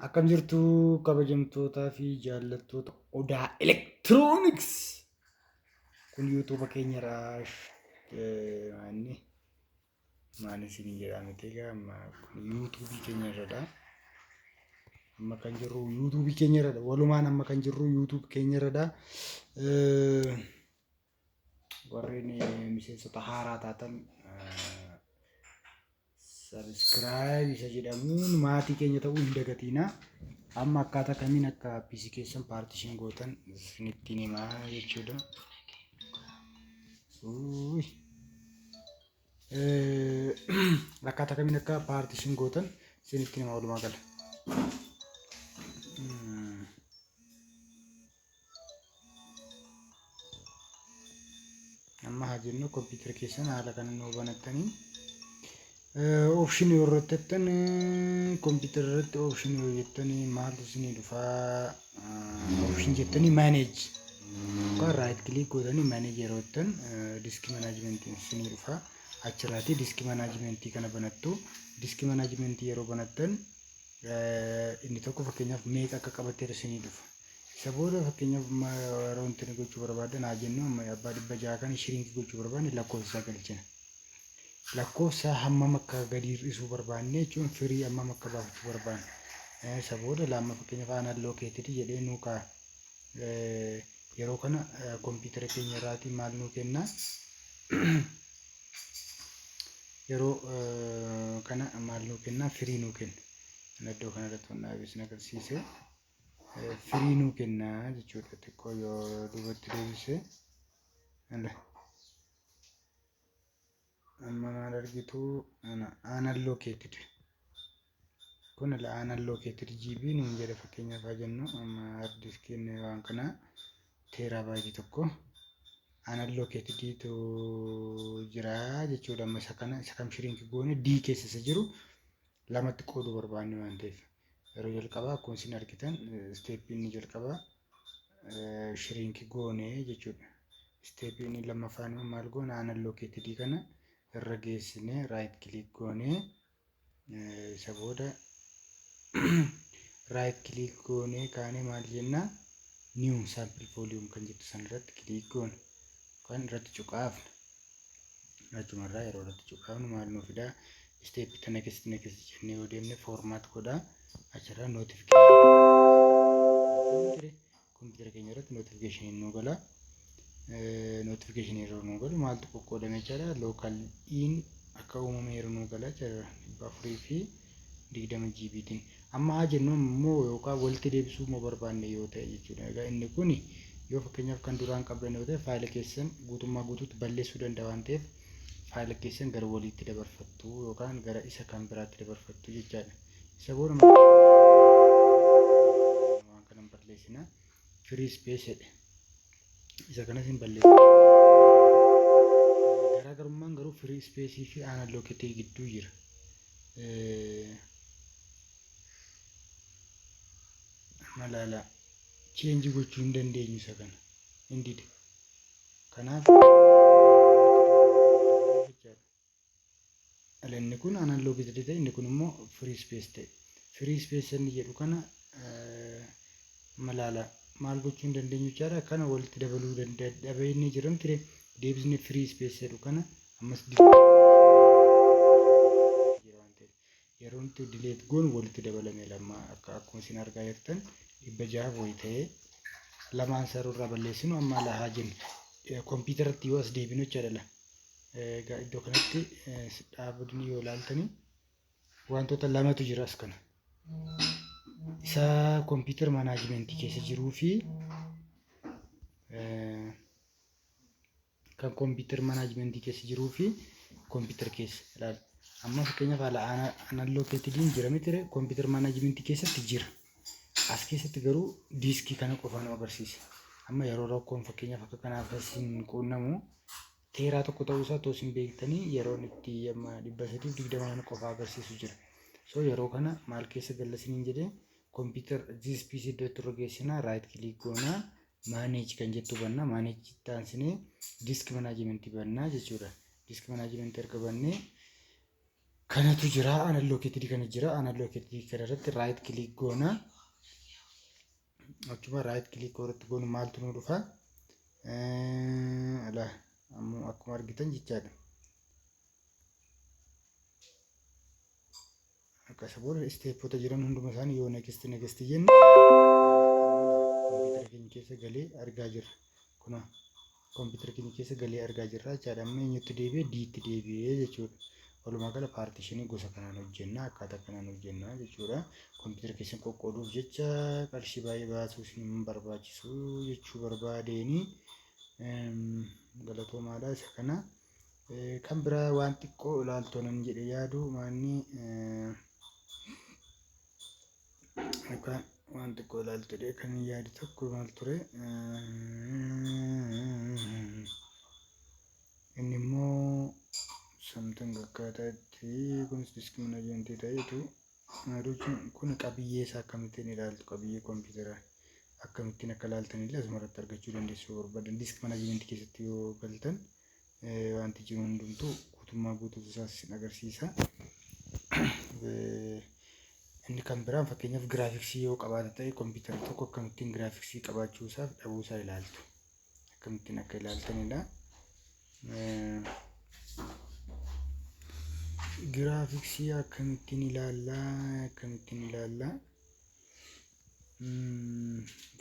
Akkam jirtu, kabajamtootaa fi jaallattoota Odaa Electronics? Kun YouTube keenyarraa maanni maal isin jedhaa miti egaa, amma kun YouTube keenyarradha. Amma kan jirru YouTube keenyarradha. Walumaan amma kan jirru YouTube keenyarradha. Warreen miseensota haaraa taatan subscribe isa jedhamuun maatii keenya ta'uu hin dagatiina. Amma akkaataa kamiin akka PC keessan partition gootan isinittiin himaa jechuudha. Uy. Akkaataa kamiin akka partition gootan isinittiin himaa walumaa gala. Amma haa jennu, kompiitara keessan haala kana nuu banattanii, option yoo irratti jettan, kompiitara irratti option yoo jettanii maaltu isinii dhufaa? Option jettanii manage yookaan right click gootanii manage yeroo jettan disk management isinii dhufaa. Achirraatii disk management kana banattu. Disk management yeroo banattan inni tokko fakkeenyaaf meeqa akka qabateera isinii dhufa. Isa booda fakkeenyaaf yeroo wanti inni gochuu barbaadan, haa jennu amma abbaa 600 kan shrink gochuu barbaanne, lakkoofsa isaa galchina. Lakkoofsa hammam akka gadi hir'isuu barbaanne jechuun free hammam akka baafachuu barbaanne. Isa booda lamma fakkeenyaaf unallocated jedhee nuu kaa'a. Yeroo kana kompiitara keenya irraatii maal nuu kenna? Yeroo kana maal nuu kenna? Free nuu kenna. Iddoo kanarratti waan dhaabee isin agarsiise free nuu kenna jechuudha. Xiqqoo yoo duubatti deebise amma maal argitu? Unallocated kun unallocated GB nuun jedha. Fakkeenyaaf haa jennu amma hard diskiin waan kana terabyte 1 unallocatediitu jira jechuudha. Amma isa kana isa kam shrink goone? D keessa isa jiru lamatti qooduu barbaanne waan ta'eef, yeroo jalqabaa akkuma isin argitan step inni jalqabaa shrink goone jechuudha. Step inni lammaffaan immoo maal goona? Unallocated kana irra geessine, right click goone. Isa booda right click goone kaane maal jenna? New simple volume kan jettu san irratti click goone kan irratti cuqaafna. Achumarraa yeroo irratti cuqaafnu maal nuu fidaa? Step tana keessatti na keessa jennee yoo deemne format godhaa. Achirraa notification kompiitara keenya irratti notification nuu gala. Notification yeroo nuu galu maaltu qoqqoodame jechaadha? Local in akka uumame yeroo nuu gala jechaadha, 420 GBtiin. Amma haa jennu immoo yookaan walitti deebisuu immoo barbaanne yoo ta'e jechuudha. Egaa inni kun yoo fakkeenyaaf kan duraan qabdan yoo ta'e, faayila keessan guutummaa guutuutti balleessuu danda'a waan ta'eef, faayila keessan gara waliitti dabarfattu yookaan gara isa kan biraatti dabarfattu jechaadha. Isa booda waan kana balleessina. Free space jedhe. Isa kanas hin balleessina. Garaagarummaan garuu free space fi unallocated gidduu jira. Amma ilaalaa, change gochuu hin dandeenyu isa kana. Hin dide. Kanaaf jechaadha. Inni kun unallocated ta'e, inni kun immoo free space ta'e. Free space inni jedhu kana malaala maal gochuu hin dandeenyu jechaadha. Kana walitti dabaluu dadhabee inni jiran ture, deebisne free space jedhu kana ammas jira waan ta'eef. Yeroo nuti delete goonu walitti dabalame lama. Akka akkuma isin argaa jirtan 600 wayi ta'ee lamaan saruu irraa balleessinu. Amma ala haa jennu kompiitaratti yoo as deebinu jechaadha. Egaa iddoo kanatti dhaabbatni yoo ilaaltanii wantoota lamatu jira as kana. Isa computer management keessa jiruu fi kan computer management keessa jiruu fi computer keessa ilaali. Amma fakkeenyaaf haala unallocatediin jira miti computer management keessatti jira. As keessatti garuu diiskii kana qofa nu agarsiisa. Amma yeroo rakkoon fakkeenyaaf akka kanaaf asiin quunnamu, tera 1 ta'uu isaa otoo isin beektanii yeroon itti amma 320 kana qofa agarsiisu jira. So yeroo kana maal keessa galla isiniin jedhee? Computer this PC iddoo itti irra geessinaa, right click goonaa, manage kan jettu banna. Manage taansinee disk management bannaa jechuudha. Disk management erga bannee Kanatu jira, unallocated kana jira. Unallocated kana irratti right click goona. Achuma right click irratti goonu maaltu nu dhufa? Alaa ammoo akkuma argitan jechaadha. Akka isa booda stepota jiran hunduma isaanii yoo next next jenne kompiitara keenya keessa galee argaa jirra. Kunoo kompiitara keenya keessa galee argaa jirra jechaadha. Amma eenyutti deebi'ee? Diitti deebi'ee jechuudha. Walumaa gala partitionii gosa kanaan hojjenna, akkaataa kanaan hojjenna jechuudha. Kompiitara keessan qoqqooduuf jecha qarshii baay'ee baasuu isin hin barbaachisu jechuu barbaadeeni. Galatoomaadha isa kana. Kan biraa waan xiqqoo ilaaltoo nan jedhe yaadu maanni yookaan waan xiqqoo ilaaltu jedhee kan yaadu tokko maal ture? Inni immoo something akkaataa itti kunis disk managementii ta'eetu kun qabiyyee isaa akkamittiin ilaaltu, qabiyyee kompiitara akkamittiin akka ilaaltan illee asuma irratti argachuu dandeessu barbaadan. Disk managementii keessatti yoo galtan wanti jiru hundumtuu guutummaa guutuu isaas isin agarsiisa. Inni kan biraan fakkeenyaaf graphicsii yoo qabaata ta'e kompiitara tokko akkamittiin graphicsii qabaachuu isaaf dhabuu isaa ilaaltu. Akkamittiin akka ilaaltanidha. Graphicsii akkamittiin ilaallaa, akkamittiin ilaallaa?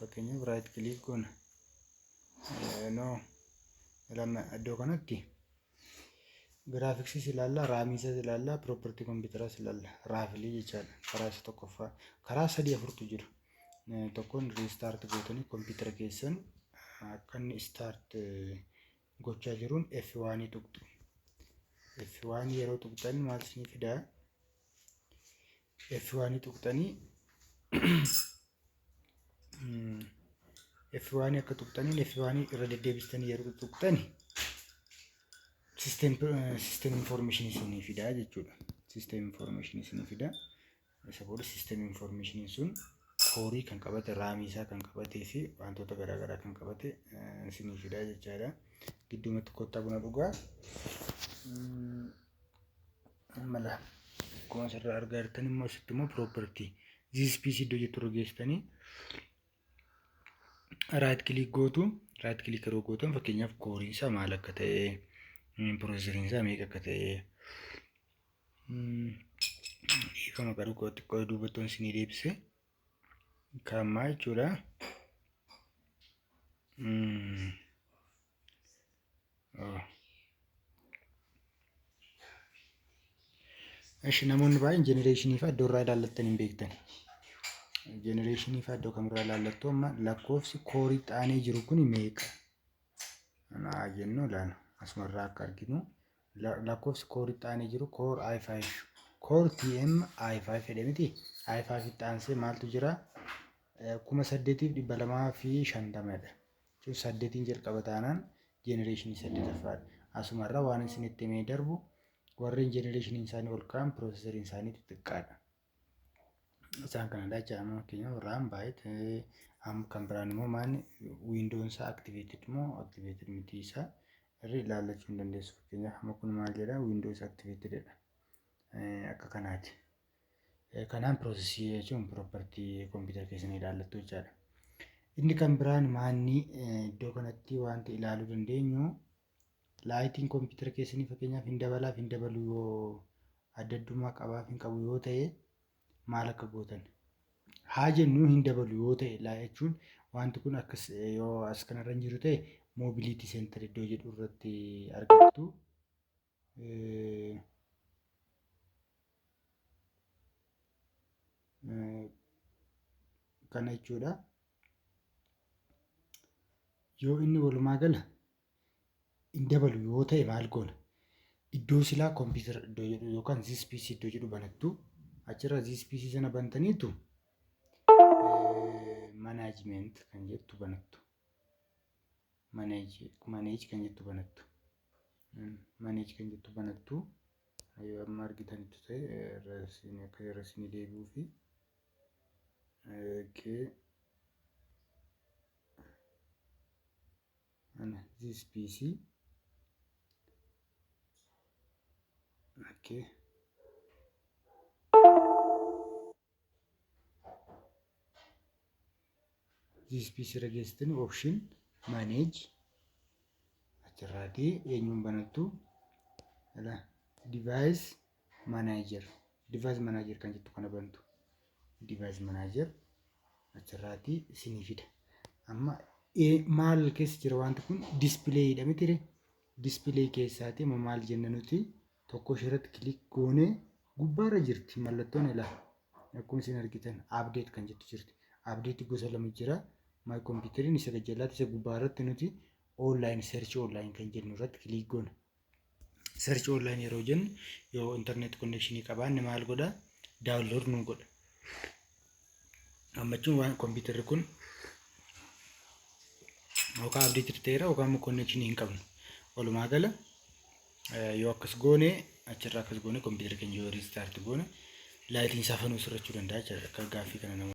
Fakkeenyaaf right click goona. No, lama iddoo kanatti graphicsiis ilaallaa, RAMiisaas ilaallaa, property kompiitaraas ilaalla. Raafilii jechaadha. Karaa isa tokkoffaa. Karaa sadii afurtu jira. Tokkoon restart gootanii kompiitara keessan akka inni start gochaa jiruun F1 tuqxu. F1 yeroo tuqxan maal isinii fidaa? F1 tuqxanii, F1 akka tuqxaniin F1 irra deddeebistanii yeroo tuqxani system information isinii fidaa jechuudha. System information isinii fidaa. Isa booda system information sun coreii kan qabate, RAMii isaa kan qabatee fi wantoota garaagaraa kan qabate isinii fidaa jechaadha. Gidduumatti kottaa buna dhugaa. Mala akkuma asirraa argaa jirtan immoo asitti immoo property this PC iddoo jettu irra geessitanii right click gootu. Right click yeroo gootan fakkeenyaaf coreiin isaa maal akka ta'e, processoriin isaa meeqa akka ta'e, dhiifama garuu xiqqoo duubattoon isinii deebise kaammaa jechuudha. Ishi namoonni baay'een generationii fa'aa iddoo irraa ilaallattan hin beektan. Generationii fa'aa iddoo kamirraa ilaallattu? Amma lakkoofsi coreii xaanee jiru kun meeqa? Naa jennu ilaala. Asumarraa akka arginu lakkoofsi coreii xaanee jiru Core i5, Core TM i5 jedhe miti. i5 itti aansee maaltu jira? 8250dha. Jechuun saddeetiin jalqaba taanaan generationii saddeetaffaadha. Asumarraa waan isinitti himee darbu, warreen generationiin isaanii ol ka'an processoriin isaanii xixiqqaadha. Isaan kanadha jecha. Amma fakkeenyaaf RAM baay'ee kan biraan immoo maanni Windowon isaa activated moo activated miti isaa irra ilaallachuu hin dandeessu. Fakkeenyaaf amma kun maal jedha? Windows activated jedha. Akka kanaati. Kanaan processii jechuun property kompiitara keessanii ilaallattu jechaadha. Inni kan biraan maanni iddoo kanatti wanti ilaaluu dandeenyu lightiin kompiitara keessanii fakkeenyaaf hin dabalaaf hin dabalu yoo adda addummaa qabaaf hin qabu yoo ta'e maal akka gootan. Haa jennu hin dabalu yoo ta'e jechuun wanti kun akkas yoo as kanarra hin jiru ta'e mobility center iddoo jedhu irratti argattu. Kana jechuudha. Yoo inni walumaa gala hin dabalu yoo ta'e maal goona? Iddoo silaa kompiitara iddoo jedhu yookaan this PC iddoo jedhu banattu. Achirra this PC sana bantaniitu management kan jettu banattu. Manage kan jettu banattu. Manage kan jettu banattu. Yoo amma argitanitti ta'e irra isin akka irra isinii deebi'uu fi okay. This PC, okay. This PC irra geessitanii, option, manage, achirraatii eenyuun banattu? Device manager, device manager kan jettu kana bantu. Device manager achirraatii isinii fida. Amma maal keessa jira wanti kun? Display dha mitire? Display keessaatii amma maal jenna nuti? Tokko ishee click goonee gubbaarra jirti mallattoon. Ilaa, akkuma isin argitan update kan jettu jirti. Update gosa lama jira. My computeriin isa gajjallaatti, isa gubbaa irratti nuti online, search online kan jennu irratti click goona. Search online yeroo jennu, yoo internet connection qabaanne maal godha? Download nu godha. Ammachuun waan kompiitarri kun yookaan update ta'eera yookaan immoo connection hin qabnu. Walumaa gala yoo akkas goone, achirraa akkas goone, kompiitara keenya yoo restart goone, lightiin isaa fanuu sirrachuu danda'a jechuudha. Akka gaaffii kana nama